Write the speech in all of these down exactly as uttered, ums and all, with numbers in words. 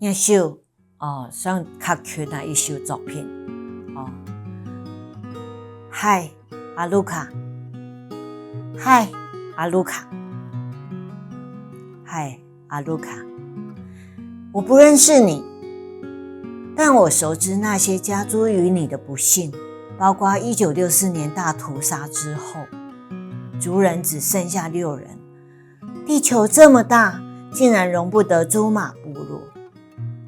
這首，哦，算較近个一首作品。哦。嗨，阿魯卡。嗨，阿魯卡。嗨，阿魯卡。我不認識你，但我熟知那些加諸於你的不幸，包括一九六四年大屠殺之後，族人只剩下六人。地球這麼大，竟然容不得朱瑪部落。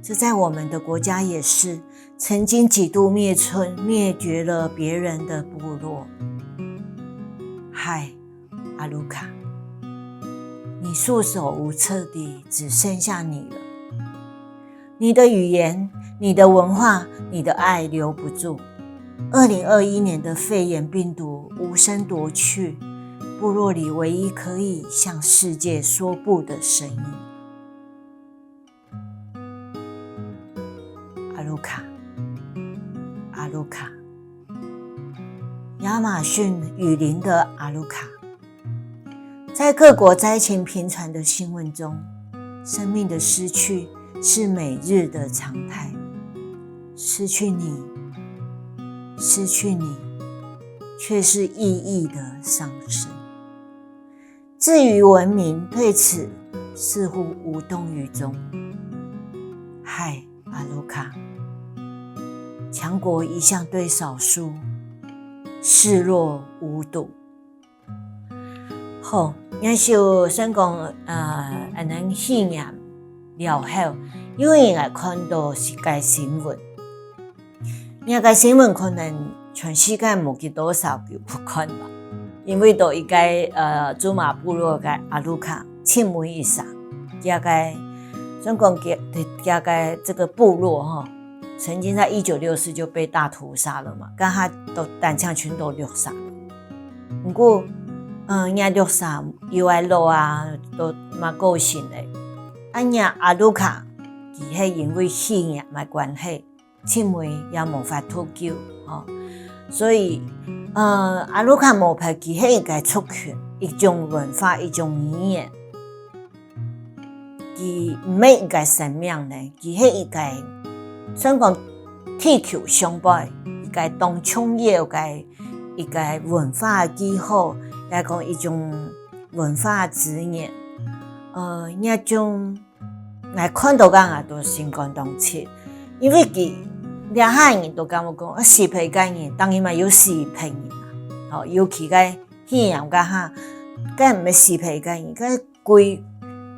這在我們的國家也是，曾經幾度滅村，滅絕了別人的部落。嗨，阿魯卡，你束手無策地只剩下你了。你的語言、你的文化、你的愛留不住。二零二一年的肺炎病毒無聲夺去部落裡唯一可以向世界說不的聲音。阿魯卡，阿魯卡，亞馬遜雨林的阿魯卡。在各國災情頻傳的新聞中，生命的失去是每日的常態。失去你，失去你，卻是意義的喪失。至於文明，對此似乎無動於衷。嗨，阿魯卡，強國一向對少數視若無睹。好，這首先講，呃，恁樣肺炎了後，有人來看到這个新聞。這个新聞可能全世界無幾多少有看吧，因為都一个，呃，朱瑪部落个阿魯卡，盡尾一儕，這个，算講佢，這个，這个部落吼，曾經在一九六四就被大屠殺了嘛，該下都單淨全都六儕。毋過，嗯，這六儕有个老啊，都嘛過身了。啊，這阿魯卡，佢係因為肺炎个關係，盡尾也無法度救，吼。所以，呃，阿魯卡無別，佢係一个族群，一種文化，一種語言。佢毋係一个生命呢，佢係一个，算講地球上背一个當重要个一个文化个記號，也講一種文化資源。呃，這種𠊎看到个𠊎都心肝當直，因為佢這下人都感覺講，啊，死忒个人，當然嘛有死忒人啊，吼，尤其个肺炎該下，該毋係死忒个人，該歸，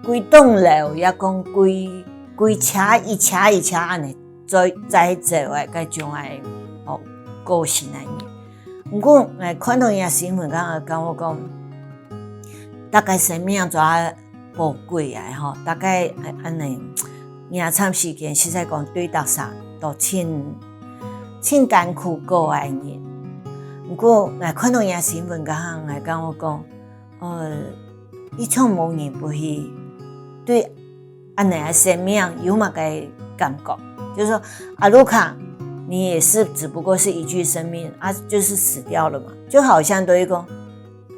歸棟樓，也講歸，歸車一車一車恁樣載，載走个該種个，哦，過身个人。毋過，𠊎看到這新聞，感覺，感覺講，大家生命做得寶貴个吼，大家恁，恁樣，這站時間，實在講對逐儕都盡，盡艱苦過个人。毋過，𠊎看到這新聞，該下，𠊎感覺講， 呃，一種無人不去對恁樣个生命有麼个感覺？就是說，阿魯卡，你也是只不過是一具生命啊，就是死掉了嘛，就好像等於講，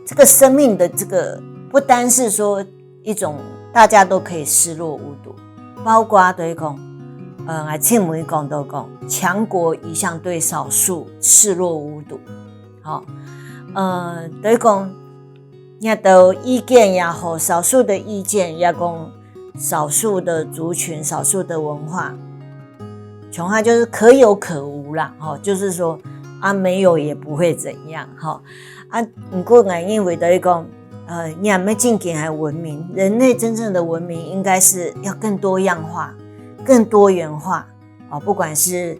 這個生命的這個，不單是說一種大家都可以視若無睹，包括等於講，呃，𠊎前面講到講，強國一向對少數視若無睹，吼，呃，等於講， 這兜意見也好，少數的意見也講，少數的族群、少數的文化，恐怕就是可有可無啦，吼，就是說，啊，沒有也不會怎樣，吼。啊，毋過𠊎認為等於講，呃，你若要真正个文明，人類真正的文明應該是要更多樣化、更多元化， 哦，不管是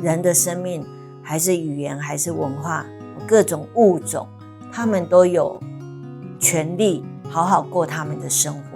人的生命，還是語言，還是文化，各種物種，他們都有權利好好過他們的生活。